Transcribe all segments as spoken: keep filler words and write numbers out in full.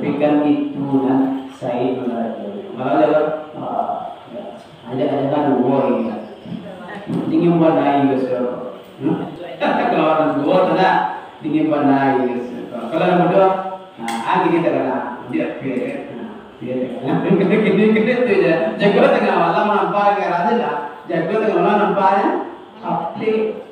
Ikan itu nan saik manarajo. Malah lewat, ah, ya. Ada, ada kan dua ini. Dingin buat naik ke surga. Hmm? Kalau orang dua tu nak dingin buat naik ke surga. Kalau orang muda, nah, ah, gini tak kena. Dia pia kan. Nah, dia tak kena. Kena, kena, kena tu je. Jago tengah malam nampak ke rasa dah. Jago tengah malam nampaknya. Apik.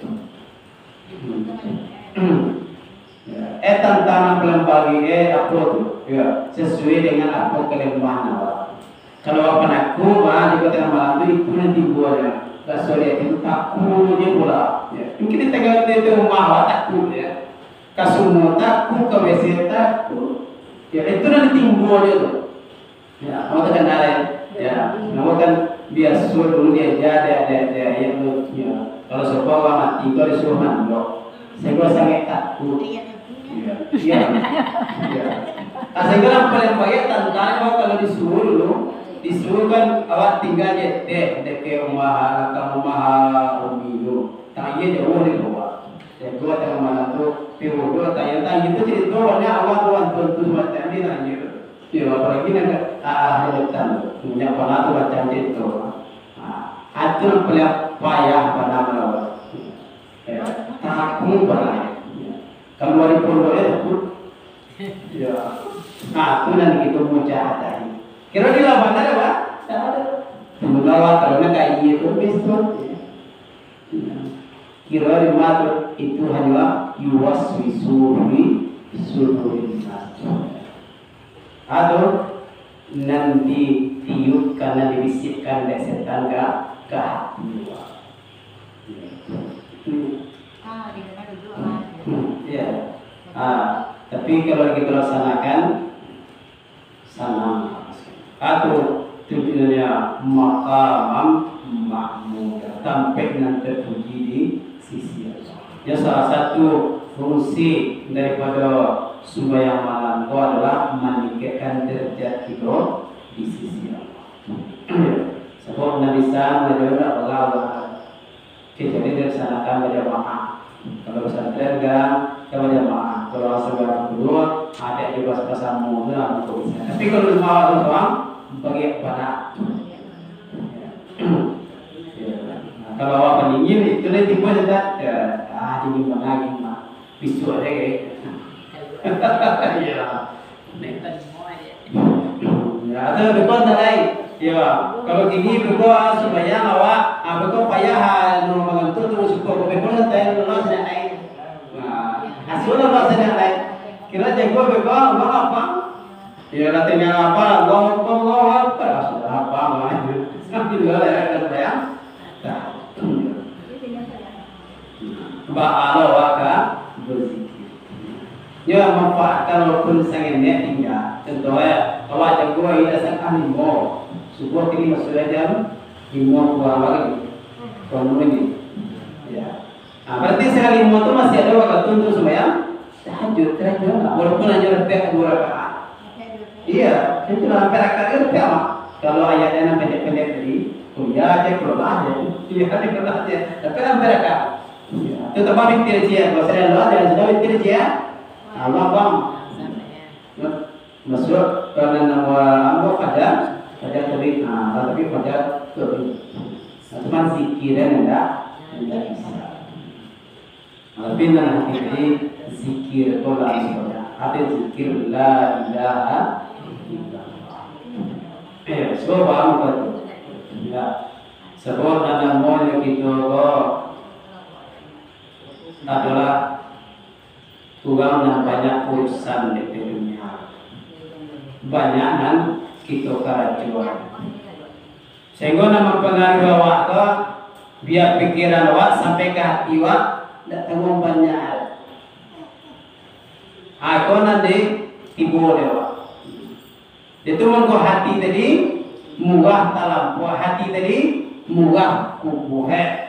Ya. Eh, tantang nan paling pagi, eh, apo tu? Ya, sasuai dengan apo kalemahan awak. Kalau awak panakuik, bah, di tangah malam tu, itu nan timbulnyo. Raso liek itu takuik je pula. Ya. Mungkin di tangah, di, di rumah awak takuik, ya. Ka sumua takuik, ka W C takuik. Ya, itu nan timbulnyo tu. Ya, awak takana, ya. Ya, awak kan biaso dulu diaja dek, dek, dek ayah tu, ya. Kalau seumpamo urang mati, kau disuruah mandok. Sehinggo sangaik takuik. Ya, ya. Ya. Ah, sehinggo lah paling baiak tantang awak kalau disuruah dulu, disuruah kan awak tingga je, dek, dek ke rumah, ka rumah umi tu. Tang iyo jauah dek awak. Jago tangah malam tu, pi wuduk, tang iyo, tang iyo tu carito banyak awak tu, antu-antu samacam ni, tang iyo. Yo, apolai nan ka, ah, ah, hajatan tu. Nan pernah tu baco carito. Ah, itu nan paling payah bana malawan. Eh, takuik bana. Kalua dari pondok, eh, takuik. Yo. Nah, tu nan kito mujahadah. Kiro di labanan apa? Tidak ada. Mulawa kalau nak kaji itu, besok. Kiro lima tu, itu hanyo yuwaswisu fi sudurin nas. Atau nan ditiupkan, nan dibisikkan dek setan ka, ka hati awak. Hmm, ya. Ah, tapi kalau kita laksanakan, sanang. Atau tujuannya maqamam mahmuda, tampek nan terpuji di sisi Allah. Ya, salah satu fungsi daripada sumbayang malam tu adalah maningkekkan derajat kito di sisi Allah. Sebab Nabi Isa mengajarkan Allah Kecuali dilaksanakan bajamaah. Kalau pesantren kan, kan bajamaah. Kalau asal baru dulu, ada di pas pasamo tu lah, untuk bisa. Tapi kalau rumah orang sorang, bagi bana. Ya. Nah, kalau awak paningin, itu nanti pun ada, ya, ah, dingin bana, dingin bana. Bisuak aja, guys. Ya. Ya, tu beko tak lain. Ya, kalau kini beko, ah, sumbayang awak, ah, beko payah, ah, anu, mangantuk tu, syukur. Beko lah, tak lain, Allah sedang lain. Nah, asuh lah, Allah sedang lain. Kira jago beko, Allah apa? Ya, lah tinggal apa? Allahu Akbar, Allahu Akbar. Ah, sudah apa, Allah? Sambil lah, ya, kan, sumbayang. Nah. Baa lo awak ka bazikir. Nyo manfaatkan walaupun sangenek tingga. Contoh, eh, awak jago aia dasar limo. Subuah tadi masuak jam limo kurang lagi. Kurang limo ni. Ya. Ah, berarti setengah limo tu masih ada waktu untuk sembahyang tahajud, tahajud lah. Walaupun hanya lebih dua rakaat. Iya, itu lah hampir rakaat kan lebih amat. Kalau ayatnya yang pendek-pendek tadi, kuliah aja, kuliah aja. Iya, kuliah aja. Tapi hampir rakaat. Iya. Itu tambah witir sia. Kalau saya luar, jangan sudah witir sia. Allah bang. Masuk ke nama ambo fajar, fajar terbit. Nah, tapi fajar terbit. Nah, cuman zikiran enggak, enggak bisa. Nah, tapi nan hati tadi zikir ko lah misalnya. Ada zikir la ilaha illallah. Eh, so paham apa tu? Ya. Sebab nan namonyo kito ko adalah urang nan banyak urusan di dunia. Banyak nan kito karajoan. Sehinggo nan mampangaruhi awak ko, bia pikiran awak sampai ka hati awak, ndak tangguang banyak. Ha, ko nan di tibo dek awak. Itu mangko hati tadi murah talampau, hati tadi murah kubuah.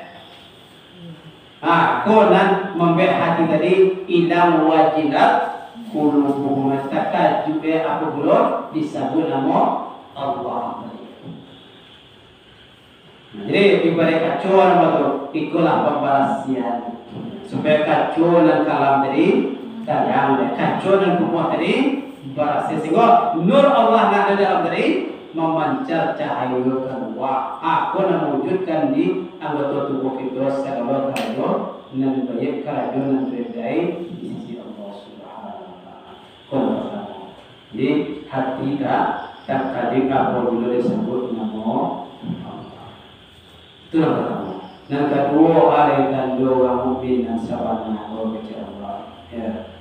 Ha, ko nan mambuek hati tadi ilang wajilat kulubuhum, takajua apo pulo disabuik namo Allah. Nah, jadi, ibarat kaco namo tu, ikolah pambarasian. Supaya kaco nan kalam tadi tarang, kaco nan kumuah tadi Barasih, sehinggo nur Allah nan ado dalam tadi mamancar cahayo kalua. Ako nan mawujudkan di anggoto tubuah kito sagalo karajo nan baiak, karajo nan ridaik di sisi Allah Subhanahu wa Taala. Ko nan partamo. Jadi, hati tak takajik apabilo disabuik namo Allah. Itu nan partamo. Nan kaduo, alai tando urang mukmin nan sabana ko, kecek Allah. Ya.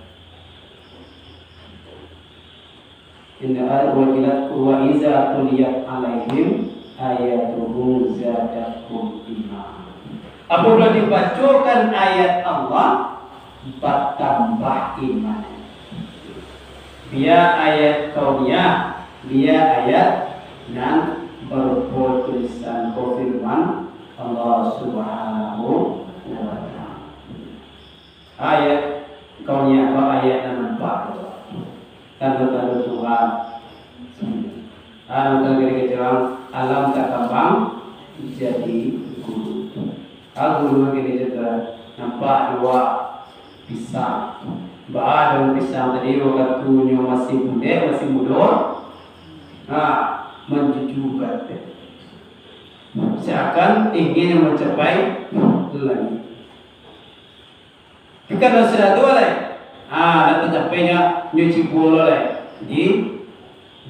Inna wajilat wa iza tuliyat alaihim ayatuhu zadathum imana. Apabila dibacokan ayat Allah, batambah iman. Bia ayat kauniyah, bia ayat nan barupo tulisan ko, firman Allah Subhanahu wa Taala. Ayat kauniyah ko ayat nan nampak tu. Tando-tando Tuhan. Anu kan kini kecewang alam takambang jadi gulu. Ah, gulu kini cerita nampak dua pisang. Baa daun pisang tadi wakatu nyo masih bulek, masih mudo. Ha, manjujukan. Seakan ingin mencapai langit. Ikan nan sudah tu lai. Ah, nak tacapai nyo, nyo cibua lo lai. Di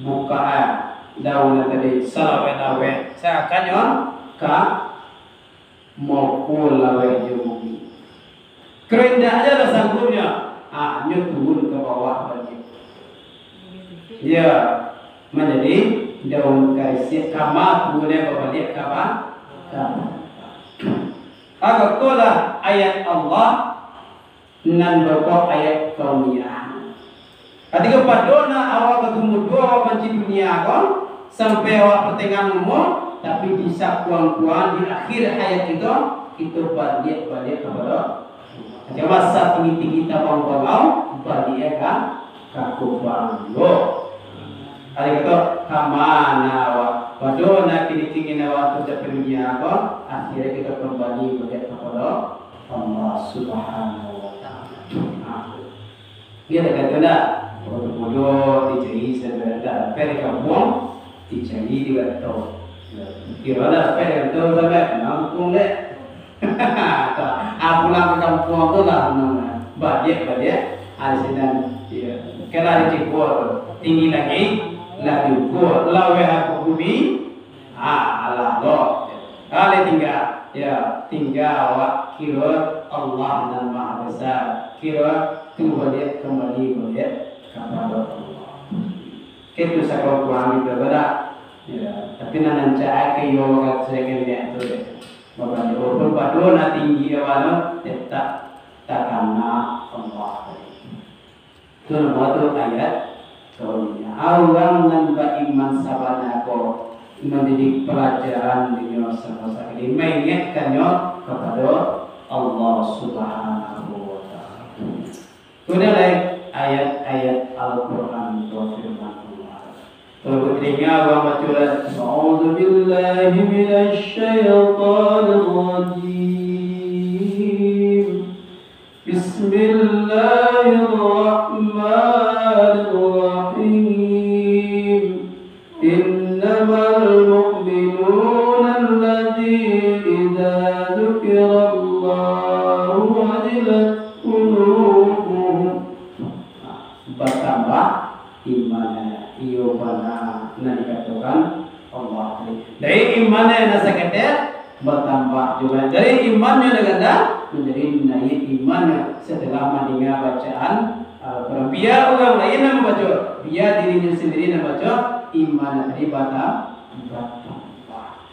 buka, ah, daun nan tadi, salawek-lawek. Seakan nyo ka mokol laweh jo bumi. Kiro indak aja lah sanggup nyo. Ah, nyo turun ka bawah baliak. Ya, manjadi daun karisiak, kama turun babaliak ka ba-, ka ba-, Agak tu lah ayat Allah nan barupo ayat kauniyah. Katiko pado nak awak batumudo awak manci dunia ko, sampai awak patengahan umua, tapi di sakuang-kuang di akhir hayat kito, kito baliak-baliak kapado Allah. Jamaah satinggi-tinggi tabang bangau, baliak ka, ka kubang lo. Ari kato, ka mana awak? Pado nak kini-kini awak tu capai dunia ko, akhirnya kita kembali baliak kapado Allah Subhanahu wa Taala. Nah, dia tak kata dah, bodoh-bodoh dicari sebenarnya dah, sampai di kampung, dicari di kantor. Kira dah sampai di kantor sampai, nampung deh. Ah, pulang ka kampuang tu lah, baliak-baliak, ah, di sinan, ya. Kena di Cibua tu. Tinggi lagi, lah diukur. Laweh aku bumi, ah, alah lo. Kali tingga, ya, tingga awak kiro Allah nan Maha Besar. Kiro tu baliak, kambali baliak kapado Allah. Kaitu sakurang-kurang gitu, kada? Ya, tapi nan rancak ai ka iyo wakatu sakalian tu deh. Mabaliak, walaupun pado nan tinggi ka mano, tetap takana Allah tadi. Tu namo tu ayat kauniyah. Urang nan baiman sabana ko manjadi palajaran dinyo samo sakali, maingakkannyo kapado Allah Subhanahu wa Taala. Kemudian lai ayat-ayat Al-Quran ko firman Allah. Kalau kita dengar urang baca lah, "A'udzubillahi minasyaitonirrajim. Bismillahirrahmanirrahim. Innamal mu'minuna alladzi idza dzukirallahu wajilat qulubuhum." Batambah iman, iyo bana nan dikatokan Allah tadi. Dari iman nan saketek, batambah juo. Dari iman nan ganda, manjadi naiak iman setelah mandanga bacaan Al-Quran. Bia urang lain nan mambaco, bia dirinyo sandiri nan baco, iman tadi bata-, batambah.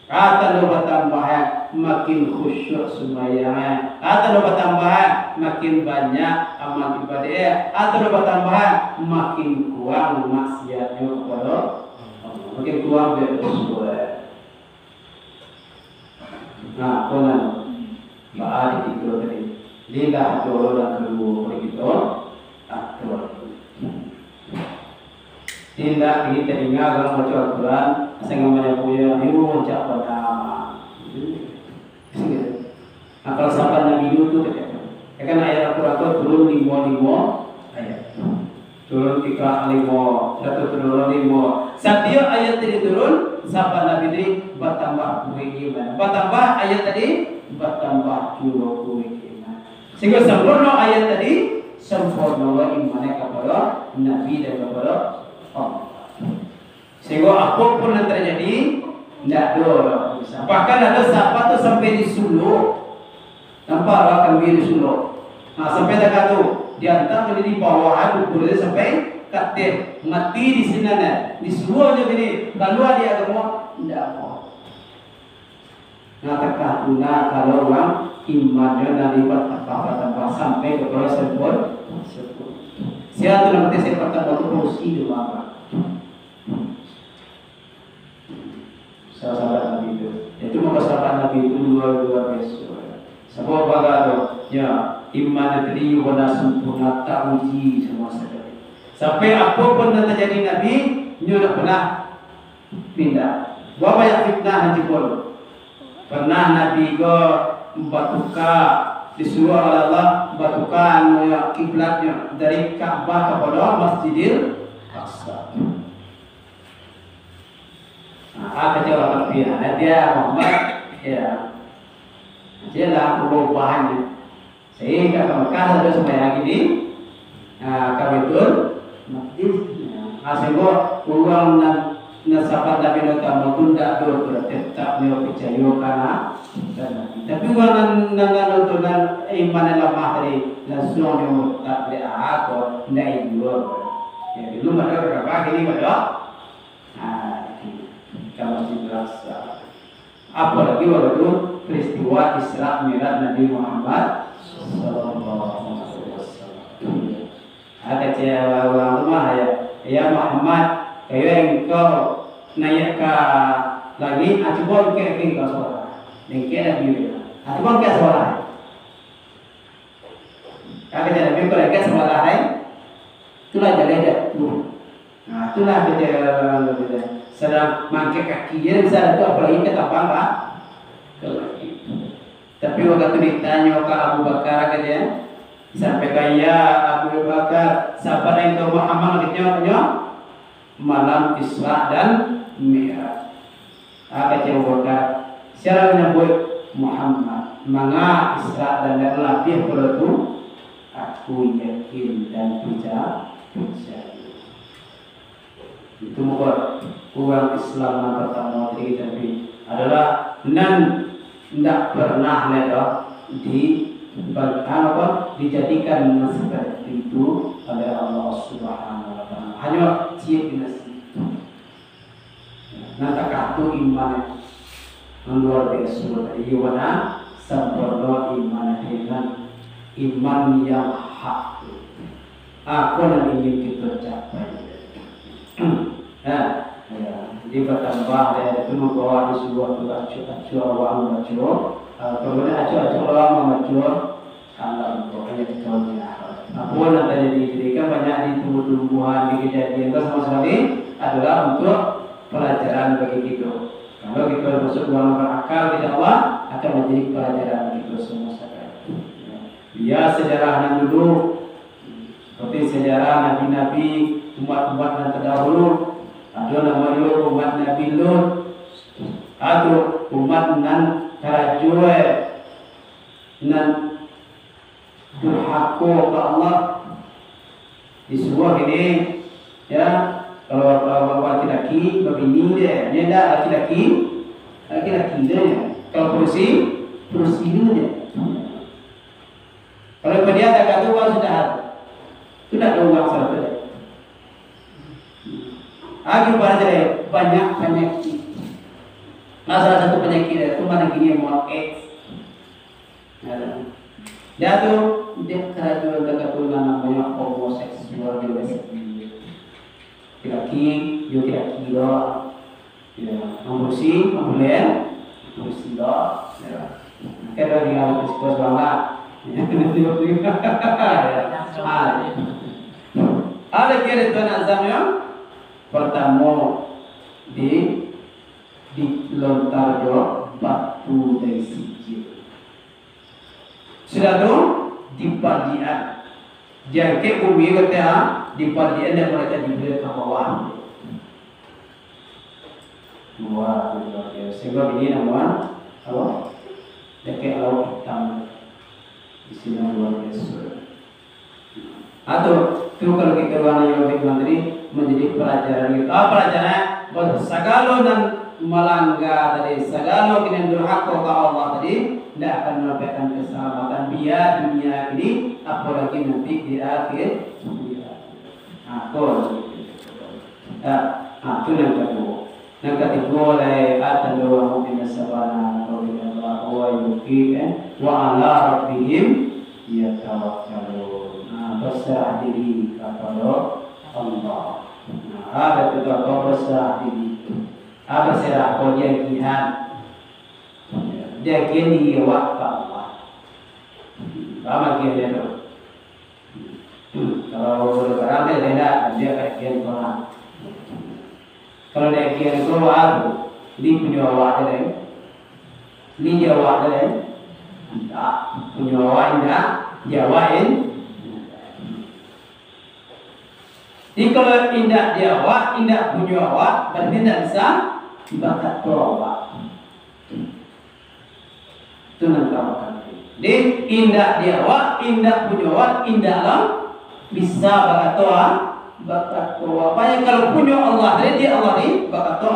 Ka tando batambah, eh, makin khusyuk sumbayang, eh. Ka tando batambah, eh, makin banyak amal ibadah, eh. Ka tando batambah, eh, makin kurang maksiatnyo kapado Allah. Makin kurang berdosa, eh. Nah, konon. Baa di kito tadi. Inilah dolo nan kaduo bagi kito. Atur. Indak, ini taingat urang baca Al-Quran, asa ngan manyabuiknyo, "Aduh, rancak bana." Nah, kalau sahabat Nabi Nuh tu, ya kan, ayat Al-Quran tu turun limo-limo ayat. Turun Iqra limo, sudah tu turun limo. Satiok ayat tadi turun, sahabat Nabi tadi batambah kuek iman. Batambah ayat tadi, batambah juo kuek iman. Sehingga sempurna ayat tadi, sempurna lo iman kapado Nabi dan kapado Allah. Sehingga apo pun nan terjadi, ndak ado urang bisa. Bahkan ado sahabat tu sampai disuluak. Nampak urang kambia disuluak. Nah, sampai takah tu, diantak tadi di bawah tu, boleh sampai ka ateh. Mati di sinan, eh. Disuruah jo gini, kalua di agamo, ndak mau. Nah, takah tu nah, kalau urang imannyo nan di batambah-batambah sampai ka sempur-, sempurna. Sia tu nan mati sampai batambah tu, fungsi di mano? Sahabat Nabi tu. Itu mako sahabat Nabi tu luar, luar biasa. Sabab bagaso, ya, iman tadi bana sempurna, tak uji sama sekali. Sampai apo pun nan terjadi Nabi, nyo tak pernah pindah. Buah banyak fitnah nanti pun. Pernah Nabi ko batuka, disuruh oleh Allah batuka anu ya, kiblatnyo dari Ka'bah kepada Masjidil Aqsa. Nah, ah, kecewa tapi ya, dia Muhammad, ya. Jelah perubahannya. Sehingga ka Mekah ada sembahyang ini, ah, ka Baitul Maqdis. Ah, sehingga urang nan, nan sahabat Nabi nan utama tu ndak do tu, tetap nyo picayo kana, kana Nabi. Tapi urang nan, nan, nan tu nan iman nan lamah tadi, langsuang nyo murtad dek, ah, ko, ndak iduik. Ya, dulu mah do, berapa kini mah do? Ah, ka Masjid Aqsa. Apolagi waktu peristiwa Isra Mi'raj Nabi Muhammad sallallahu alaihi wasallam. Ada cewek urang rumah ya, "Ya Muhammad, kayo engkau naik ka langit, ah, cubo engkek, engkek engkau suara." Engkek Nabi, ah, cubo engkek suara. Kami jadi minggu lagi sekolah, hai. Itulah jadi jatuh. Nah, itulah kita sadang mangkek kaki. Jadi bisa tu, apalagi ka tabang ka, ka langik. Tapi waktu ditanyo ka Abu Bakar, katanya, sampai kaya Abu Bakar, sahabat yang tahu Muhammad, katanya, malam Isra dan Mi'raj. Ah, kecek Abu Bakar, "Siapa yang nyebut Muhammad? Manga Isra dan yang lebih perlu tu, aku yakin dan percaya." Itu mukot urang Islam yang pertama tadi, tapi adalah nan ndak pernah lai doh di, apa, dijadikan seperti itu oleh Allah Subhanahu wa Ta'ala. Hanya ciri nasi. Nan takah tu iman nan luar biasa. Iyo bana, samporno iman dengan iman yang hak tu. Apa nan ingin kita capai? Nah, ya, jadi bertambah dari itu membawa di sebuah tu acuk-acuk awak membaca. Ah, kemudian acuk-acuk awak membaca. Alam, pokoknya di tahun ini akhirat. Apa nan terjadi tadi kan banyak di tumbuh-tumbuhan, di kejadian tu sama sekali adalah untuk pelajaran bagi kita. Kalau kita masuk dalam berakal, insya Allah akan menjadi pelajaran bagi kita semua sekali. Ya, sejarah nan dulu, seperti sejarah nabi-nabi, umat-umat nan terdahulu, ada nama dia umat Nabi Lut, atau umat nan karajo, eh, nan durhako ka Allah, disuruah ini, ya, kalau, kalau, kalau laki-laki babini deh, dia ndak laki-laki, laki-laki deh, ya. Kalau padusi, padusi deh. Kalau dia tak kata uang sudah, tu ndak ada uang salah tu deh. Aduh, banyak penyakit. Nah, salah satu penyakit itu mana gini mau X. Nah, dia tu, dia keracunan terkena namanya homoseksual di West. Laki-laki, yo laki-laki doang. Ya, mambusi, mambulen, mambusi doang. Ya. Mungkin ada yang harus sekolah lah. Ya. Ah. Ada kira tuan azam yang pertama di, dilontar jo batu dari sijil. Sudah tu, dipaliak. Diangkek bumi, kata, ah, Dipandian dek malaikat Jibril ka bawah. Wah, luar biasa. Sebab ini namuan, apa? Dakek lauk hitam. Di sini luar biasa. Atau tu kalau kita urang yang lebih menteri menjadi pelajaran kita. Ah, pelajaran, bahwa sagalo nan malanggar tadi, sagalo nan durhaka ka Allah tadi, ndak akan mendapatkan keselamatan biar dunia ini, apalagi nanti di akhir, di akhir. Nah, tu. Nah, nah, tu yang kedua. Nan katigo lai, atandua mukmin sabana, radhiyallahu anhu, eh, wa ala rabbihim yatawakkalun. Nah, berserah diri kepada Allah. Nah, ada tu apa, berserah diri. Ah, berserah ko diagihan. Diagihan diri awak ka Allah. Paham agihan dia tu? Kalau boleh barang dia, dia nak, dia akan agihan ko lah. Kalau dia agihan ko, baru di punyo awak dia lain. Ni di awak dia lain. Indak, punyo awak indak, di awak in-, Jadi kalau indak di awak, indak punyo awak, berarti indak bisa bakato awak. Tu nan ka makan. Jadi, indak di awak, indak punyo awak, indak lah bisa bakato, ah, bakato awak. Makanya kalau punyo Allah tadi, di Allah ni, bakato,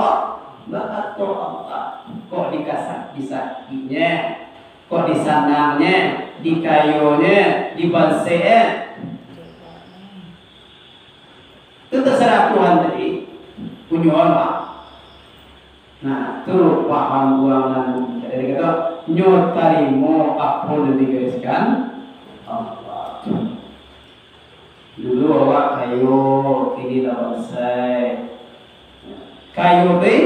bakato Allah. Kok dikasak, disakiknyo, kok disanangnyo, dikayonyo, dibanseknyo. Tu terserah Tuhan tadi, punyo Allah. Nah, tu paham urang nan dari kato, nyo tarimo apo nan digariskan Allah. Dulu awak kayo, kini lah bansaik. Kayo tu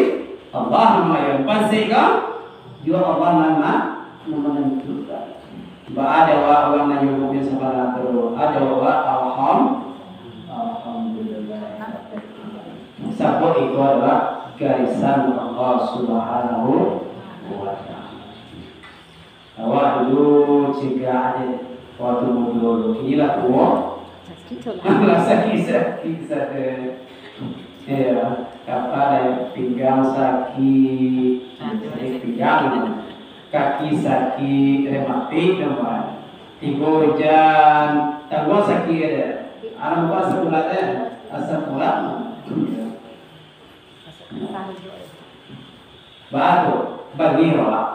Allah nan mangayoan, bansaik ko, juo Allah nan ma-, nan manantukan. Ba, ado awak urang nan nyebutnyo sabana tu, ado awak alham-, alhamdulillah. Sabab iko adolah garisan Allah Subhanahu wa Ta'ala. Awak dulu cegak aja waktu mudo dulu. Kini lah tuo. Sakik tu lah. Lah sakik-sakik sajo. Iyo, kapa dek pinggang sakik, sakik pinggang, kaki sakik, rematik, nampak. Tibo ujan, tangguang sakik aja. Anak muka asam urat, eh, asam urat. Baru bagi awak.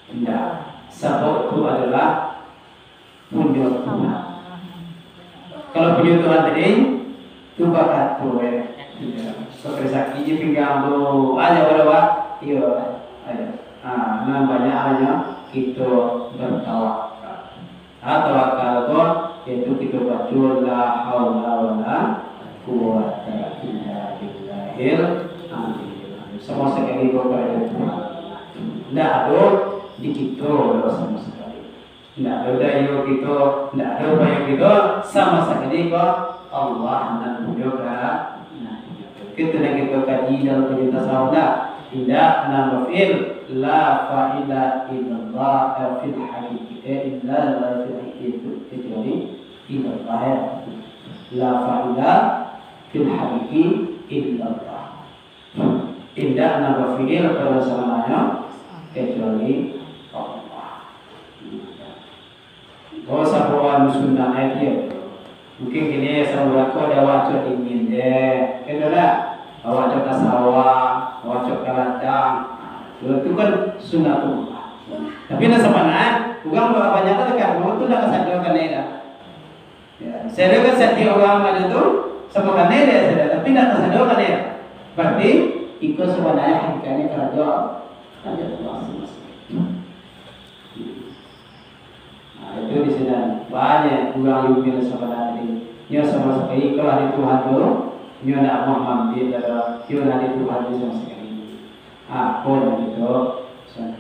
Indak. Sabab tu adolah punyo Tuhan. Kalau punyo Tuhan tadi, tu bakato, eh. Sakik-sakik je pinggang tu. Aja boleh, Pak. Iyo, ayo. Ah, nan banyak aja kito bertawakal. Ah, tawakal ko, yaitu kito baco la haula wala quwwata illa billahil aliyil azim. Samo sakali ko pado Tuhan. Ndak ado di kito doh samo sakali. Ndak ado dayo kito, ndak ado upayo kito, samo sakali ko Allah nan punyo ka-, nan punyo. Kito nan kito kaji dalam kajian tasawuf ndak? Indak, nan fi'il, la fa'ila illallah, eh, fil haqiqi, eh, illa la fil haqiqi itu, kecuali illallah, ya. La fa'ila fil haqiqi illallah. Indak nan bafi'il pado sabananyo kecuali Allah. Oh, sabuah sunnah ai dia. Mungkin kini sabuah ko ada awak cok dingin je. Kan dah? Awak cok ka sawah, awak cok ka ladang. Itu kan sunnatullah. Tapi nak sabananyo, urang banyak tu dekat rumah tu dah kasadar kan dah. Ya, sadangkan satiok urang ado tu, sabagai dek sadar, tapi indak tasadar kan ya. Berarti, iko sabananyo hakikatnyo karajo, karajo Allah semasa. Nah, itu di sini banyak urang yang bilang sabananyo tadi. Nyo samo sakali, kalau di Tuhan tu, nyo ndak mau ambil, nyo ndak di Tuhan tu samo sakali. Ah, ko nan kito,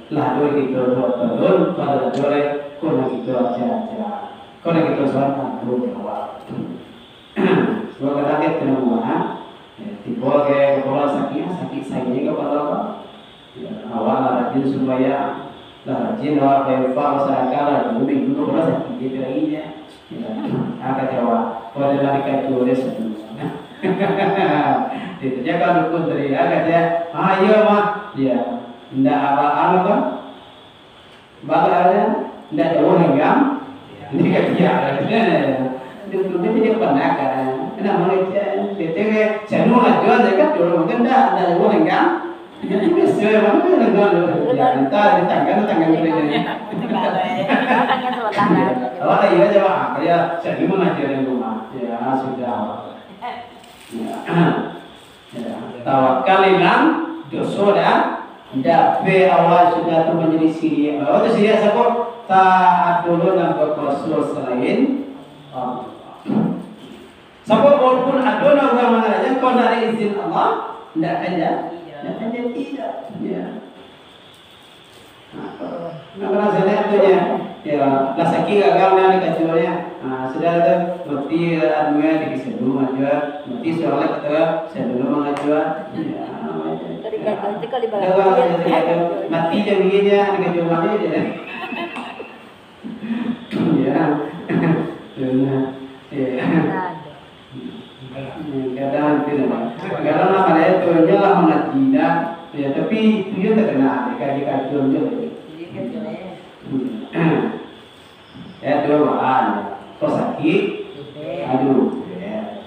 lah tu kito buek turun, pado lah tu lai, ko nan kito aja-aja. Ko nan kito soal tanggung jawab. Sebab kadang kan kena buah, ha? Ya, tibo ke kepala sakit, sakit sajo kepala ko. Ya, awak lah rajin sumbayang. Lah rajin awak bainfak, basadakah lah, dulu minggu ko lah sakik je pirainyo. Ya. Ah, kacau awak. Kalau ado lah dikacau deh satu. Itu je kan dukun tadi, ah, kata, "Ah, iyo, mah." Ya. Ndak apa-apa kan? Baru ada, ndak jauh lenggang. Ini ketiak. Dukun tu jadi pandai kan. Kenapa ngecek? Ngecek, saya mau ngajuan, saya kan dulu mungkin ndak, ndak jauh lenggang. Jadi biasa, mana tu lenggang tu? Ya, entah di tangga, tangga tu dia. Tangga sebelah lah. Awak lagi aja, Pak. Ya, saya mau ngajuan di rumah. Ya, sudah. Ya. Ya, tawakal ilang, doso dah dapek, awak sudah tu manjadi siriak. Awak tu siriak sabo? Tak ado lo nan bakuaso salain Allah. Sabab walaupun ado nan urang mangarajo, kalau ndak ado izin Allah, ndak akan ja-, ndak akan jadi dah. Ya. Nah, kalau saya lihat tu ya, ya, lah sakik gagang nah di kacuannya. Nah, sudah tu, mati, eh, anu ya, di kisah dulu ngajuan, mati soalnya kata saya dulu mengajuan. Ya, namanya. Dari gagang tu kali. Gagang, gagang, gagang. Mati jadinya di kacuannya je. Ya. Benar. Ya. Nah, ada. Hmm, kadang itu lah. Kadang lah, ada itu, dia lah mengaji dah. Ya, tapi itu dia terkenal, dia kaji-kaji dia. Hmm. Ya, dua bahan. Kok sakit? Aduh, ya.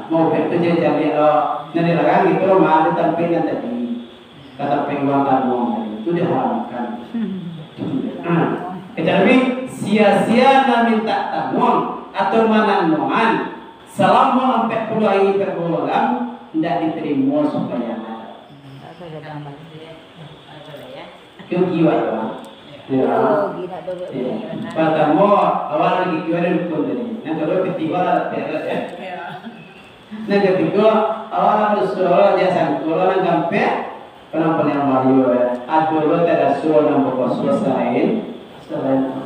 Mau ubek tu je cari lo. Nah, dilarang gitu, mah, ada tampil nan tadi. Kata penguang tanuang tadi, itu diharamkan. Hmm. Kecuali sia-sia nan minta tanuang atau mananuangan salamo ampek puluah ari ampek puluah malam, indak ditarimo sumbayangannyo. Rugi awak tu, ah. Ya. Rugi nak dulu. Ya. Partamo, awak lagi kiwa dari rukun tadi. Nan kaduo, katigo lah, ya. Ya. Nan katigo, awak lah badoso, lah jan sangko, lah nan kaampek, Kanai paliang bahayo, ya. Ado lo tadaso nan bakuaso salain, salain Allah.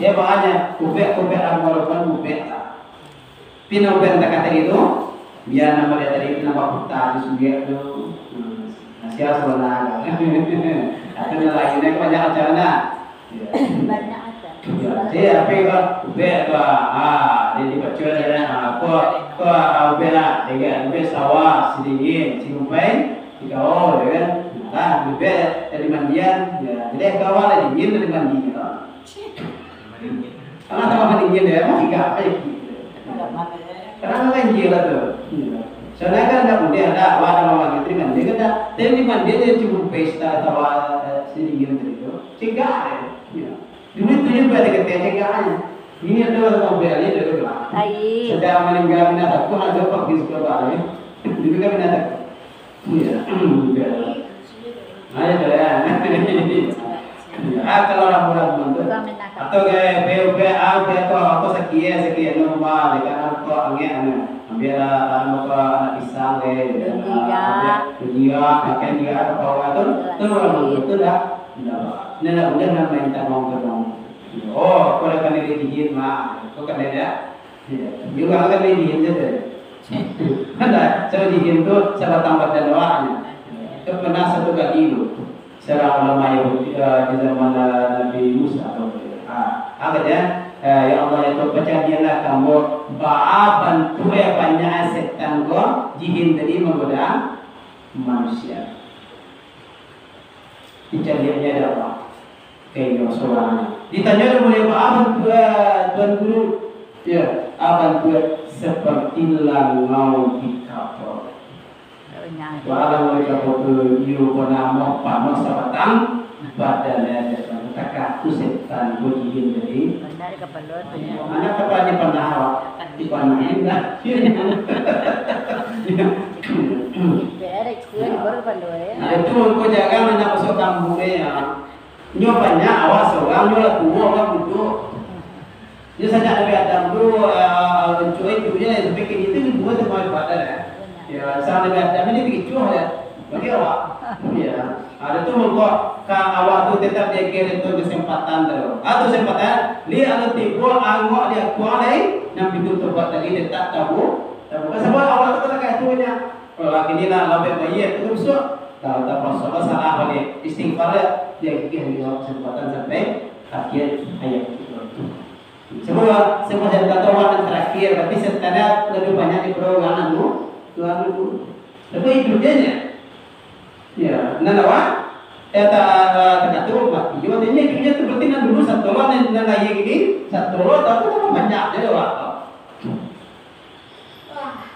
Ya, makanya, ubek-ubek amal kan ubek lah. Pina ubek nan takah tadi tu, bia nan model tadi tu nampak puta di sugiak tu. Hmm, nah, sia sabananyo. Atau nan lain, kan banyak macam mana. Ya. Banyak aja. Ya, jadi apa ko? Ubek ko. Ah, dia dibaca dia, ah, ko, ko, ah, ubek lah. Dia kan, ubek sawah, Sidingin, Cigumpai, Tigaol, ya kan. Nah, ubek dari mandian, ya. Jadi kawan lah dingin dari mandian. Karena tambah dingin dia, masih gak apa ya. Karena kan gila tu. Iya. Soalnya kan ndak boleh ada, awak ada mama gitu kan. Dia kata, "Tadi di mandian dia cuma pesta sawah, eh, Sidingin tadi tu." Cegah ya. Iya. Dulu itu juga ada kata cegahnya. Ini ada orang tahu beli aja dulu lah. Ai. Sedang meninggal binatang pun ada pak di sekolah ya. Dulu kan binatang. Iya. Iya. Nah, itu ya. Ah, kalau rambu-rambu tu. Atau kayak P U P A, P U P A, atau sakit ya, sakit normal, ya kan, atau angin, angin. Ambil lah, anu, apa, anak pisang, eh, ya kan. Iya. Ambil, iya, makan iya, apa, apa tu, tu rambu tu dah. Ndak, ndak, ndak, ndak main tabang-tabang. Oh, kau dah kena dijihin, mah. Kau kena dia. Iya. Juga kan dijihin saja. Nah, kalau dijihin tu sabatang badan awaknya. Itu pernah satu kali tu. Seorang ulama Yahudi, eh, di zaman, eh, Nabi Musa tu. Ah, katanya, eh, "Ya Allah, ya Tuhan, pacah dialah kamu, baa bantuak banyak setan ko, jihin tadi manggoda manusia." Dicaliaknyo dek Allah. Ka inyo surang. Ditanyo dek mulia, "Apo, Tuan, Tuan Guru?" Ya, "Apo, Tuan?" "Seperti langau di kapal." Langau di kapal tu, iyo ko namo panuah sabatang badan, takah tu setan ko jihin tadi. Mana kapal ni panah awak? Di panah ni lah. Nah, itu mangko jarang anak masuk kampung ni, ya. Nyo banyak awak sorang, nyo lah tuo, awak duduk. Nyo sajak Nabi Adam tu, eh, lucu itu je, sampai kini tu dua sama ibadah, ya. Ya, sama Nabi Adam ini dikicuah, ya. Bagi awak. Ya. Ada tu mangko ka awak tu tetap diagiah itu kesempatan tu. Ah, tu kesempatan, li anu tibo angok di akuang lai, nan pintu tobat tadi tetap tabu-, tabuka. Sabab awak tu kata kayak tu nya. Kalau kini lah, lah baik-baik, tu besok. Kalau tapuaso salah baliak, istighfar lah, diagiah jo kesempatan sampai akhir hayat kito. Sabab, sabab saya kata orang yang terakhir, tapi setan lebih banyak di orang anu, orang anu. Tapi hidupnya, ya, nan awak, ya, ta-, takatu mati. Yo, artinya hidupnya tu berarti nan dulu satu, nan, nan lahir ini satu, tapi tambah banyak je awak.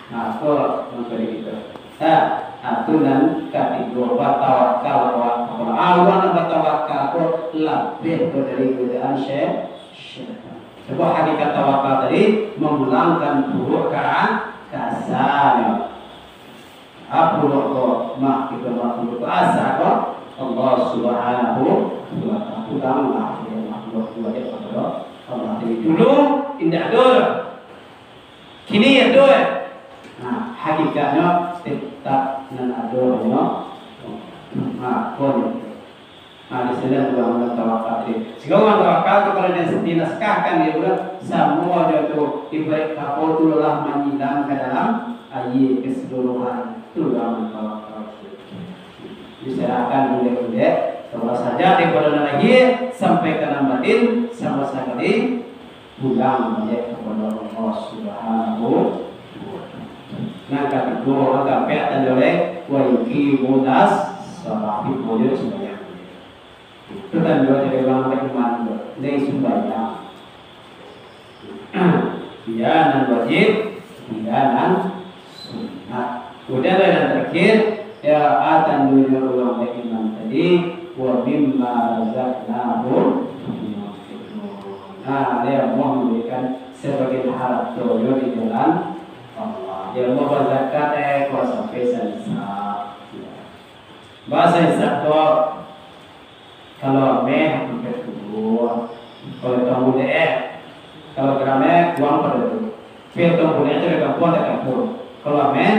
Nah, ko mangko di kita. Nah, nah, tu nan katigo, batawakal awak ka Allah. Ah, urang nan batawakal ko labiah ko dari godaan sy-, syaitan. Sebab hakikat tawakal tadi memulangkan buruk ka, ka asa. Apo ko mah kito mah buruk ka asa ko Allah Subhanahu wa Ta'ala. Pulang lah, ya, makhluk tu aja kepada Allah. Jadi dulu indak ado. Kini ado, eh. Nah, hakikatnyo tetap nan ado nyo. Nah, ko nyo. Nah, di sini urang nan tawakal tadi. Sehingga urang tawakal tu kalau dia dinaskahkan dia bilang, samo aja tu ibarat kapal tu lah manyilam ka dalam aia keseluruhan. Tu urang nan tawakal. Diserahkan bulik-bulik, salah saja daripada nan lahir sampai ka nan batin, sama sakali pulang baliak kapado Allah Subhanahu wa Ta'ala. Nan katigo, nan kaampek tadi oleh, wa yuqimunas shalah, wajib sumbayang. Itu tando dari urang baiman tu, dari sumbayang. Dia nan wajib, dia nan sunat. Kemudian yang terakhir, ya, a tandonyo urang baiman tadi, wa mimma razaqnahum yunfiqun. Nah, dia Allah memberikan sebagian hartonyo di jalan Allah. Dia Allah bazakat, eh, kalau sampai sanisab. Ya. Bahasa Indonesia tu, kalau ameh, ampek puluah. Kalau tong bulek, eh, kalau grameh, kurang pado tu. Tapi tong bulek tu dari kampuang, dari kampuang. Kalau ameh,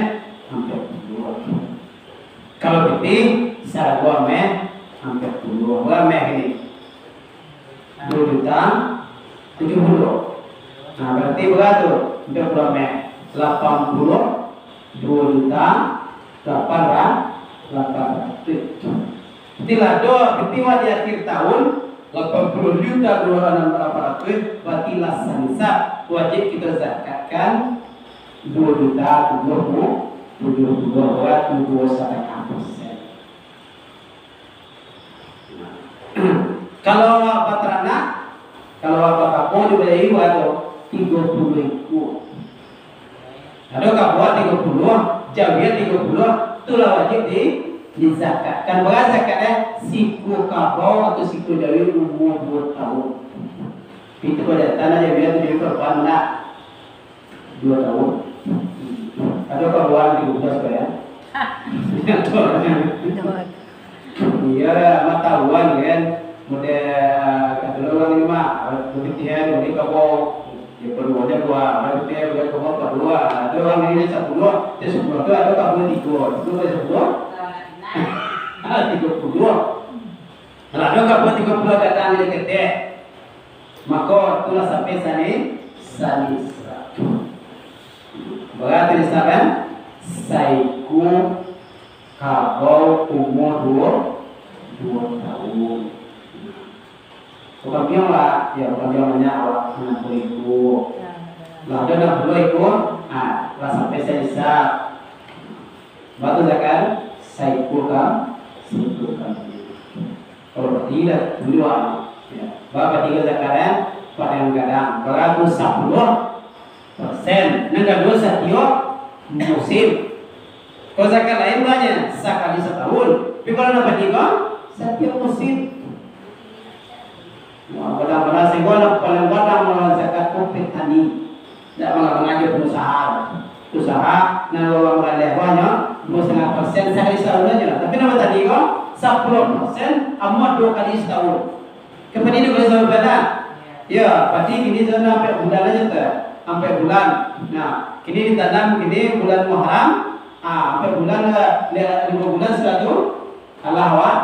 ampek puluah. Kalau pitih, sarago ameh, ampek puluah. Bara ameh ini? Duo juta tujuah puluah. Nah, berarti bara tu? Ampek puluah ameh. Lapan puluah. Duo juta lapan ra-, lapan ratuih. Berarti lah do, berarti wak di akhir tahun, lapan puluah juta duo ratus lapan ratuih, berarti lah sanisab, wajib kito zakatkan duo juta tujuah puluah, tujuah puluah, bara tu duo sadakah persen. Kalau awak bataranak, kalau awak bakabo di Bayu ado tigo puluah ikua. Ado kabo tigo puluah, jawiah tigo puluah, tu lah wajib di, dizakatkan. Bara zakat, eh? Sikua kabau atau sikua jawiah umua duo tahun. Itu kalau jantan aja, jawiah tu jadi korban nak. Duo tahun. Ado kabuan di Ubas ko, ya? Iyo, mah tahuan kan. Model, kato urang ni mah, bapitihan, model kabau. Yo, kaduonyo dua, bapitihan, model kabau kaduo. Ado urang ni sapuluah, yo sapuluah tu ado kabau tigo. Sapuluah bali sapuluah? Ah, tigo puluah. Lah, ado kabau tigo puluah datang dari ketek. Mako, tu lah sampai sani-, sanisab. Bara tu nisab, kan? Saikua kabau umua duo, duo tahun. Kambiang lah, yo, kambiang banyak lah, anam puluah ikua. Lah, ado anam puluah ikua, ha, lah sampai sanisab. Bara tu zakat, saikua ka-, saikua kambiang. Kalau padi lah, tujuah. Yo. Bara padi ko zakat, eh? Padang gadang. Bara tu sapuluah persen. Nan kaduo satiok musim. Kalau zakat lain banyak, sakali satahun. Tapi kalau nan padi ko, satiok musim. Wah, gadang-gadang sehinggo nan paling gadang mah zakat tu petani. Indak manga-, mangaja pengusaha. Usaha nan urang maleh banyak, duo satangah persen sahari saulahnya. Tapi nan batani ko, sapuluah persen, amuah duo kali satahun. Ka padi duo kali satahun, kan? Yo, padi kini saulahnya ampek bulan aja tu. Ampek bulan. Nah, kini ditanam, kini bulan Muharram. Ah, ampek bulan, eh, duo bulan sudah tu. Alah, awak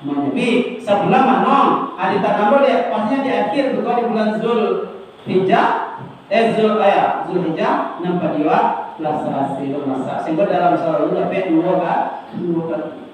manyabik. Sabulan manong. Ah, ditanam dulu, pasnya di akhir tu, kalau di bulan Zulhijjah, eh, Zul-, eh, Zulhijjah, nan padi awak lah sarasai tu masak. Sehinggo dalam sahari tu dapek duo ka-, duo kali.